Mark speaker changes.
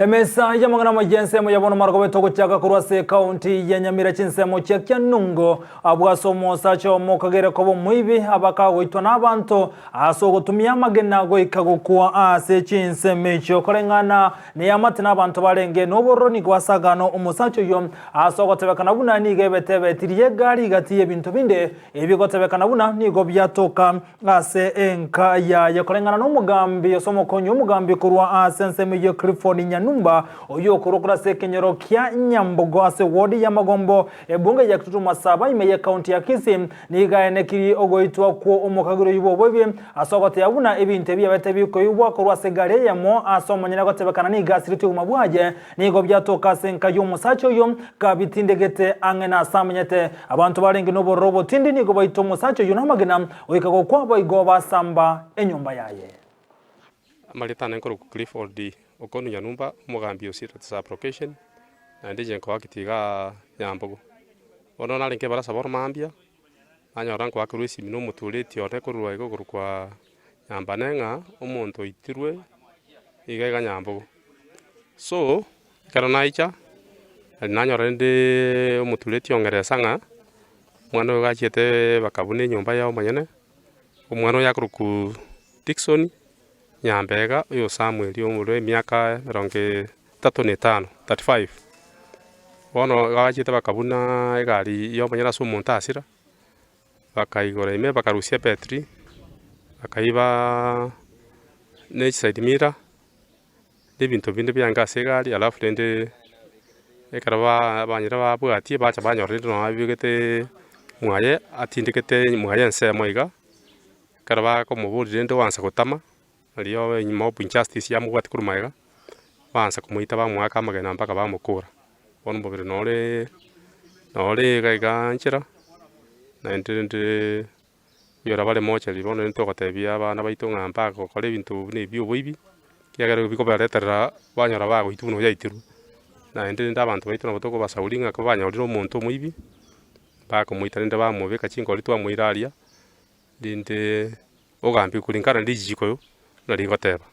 Speaker 1: Emesa y'amang'ana amaya ensemo ya bono marogobe togochaka korwa ase ekaunti ya Nyamira chinsemo chia Kianungo abwo ase omosacha omo okagere koba omoibi abakagoitwa n'abanto ase ogotumia amagena goika gokwa ase chinsemo echio koreng'ana neamate n'abanto barenge nobororo nigo asagana omosacha oyio ase ogotebekana buna nigo ebetebetirie egari gati y'ebinto binde ebigotebekana buna nigo biatoka Ase enka yaye koreng'ana nomogambi ase omokonyi omogambi korwa ase ensemo eyio Clifford Nyanumba, oyio okorwa korwa ase ekenyoro kia Nyambogo ase ward ya Magombo, ebunge ya Kitutu Masaba ime ye county ya Kisii, nigo aenekirie ogoitwa kwo omokageri oyio bw'oboibi ase ogoteba buna ebinto ebi biabete bikoigwa korwa ase egari eyemo ase omonyene gotebekana nigo asireti obogima bwaye nigo biatoka ase enka y'omosacha oyio kabitindegete ang'e nase amenyete. Abanto barenge nobororo obotindi nigo baita omosacha oyio namagena Goika gokwa boigo basamba enyomba yaye.
Speaker 2: Amarieta ane nkorokwa Clifford Okonu Nyanumba, omogambi o Sirati Sub-location, naende inche nkoakiti igaa Nyambogo. Bono narenge ebarasa bono mambia, nanyora nkoakerwa esimi na omotureti one korwa iga okorokwa Nyambane ng'a omonto oitirwe iga iga Nyambogo. So, ekero naicha, nari nanyora rende omotureti ong'eresa ng'a. Omwana oyo gachiete bakabuna enyomba ya omonyene, omwana oyo akorokwa Dickson Nyambega oyo Samuel omorwe emiaka emerongo etato na etano, 35. Bono gachiete bakabuna egari ya omonyene ase omonto asira, bakaigora ime bakarusia ebetiri, bakaiba ne chiside mirror. Na ebinto binde biange ase egari alafu rende ekero abanyene babwatie bacha banyora rende nonye abibegete mwaye atindekete mwaye ensemo iga, ekero bakomoboria rende oansa gotama, riria mob injustice yamobwatia korwa magega, baansa komoita bamoaka amagena mpaka bamokora. Bono omobere nore nore iga iga nchera, naende rende. Ekero bare mochari bono intwe togotebia abana baito ng'a mbagokora ebinto buna ebi bia oboibi, ekiagera ebi bikobareterera banyora bagoitwa buna oyaitirwe. Naende rende abanto baito nabo tokobasauri ng'a ekero banyorire omonto omoibi, bakomoita rende bamobeka chinkori twamoira aria, rende ogambiwe kulingana ne richiko buna rigoteba.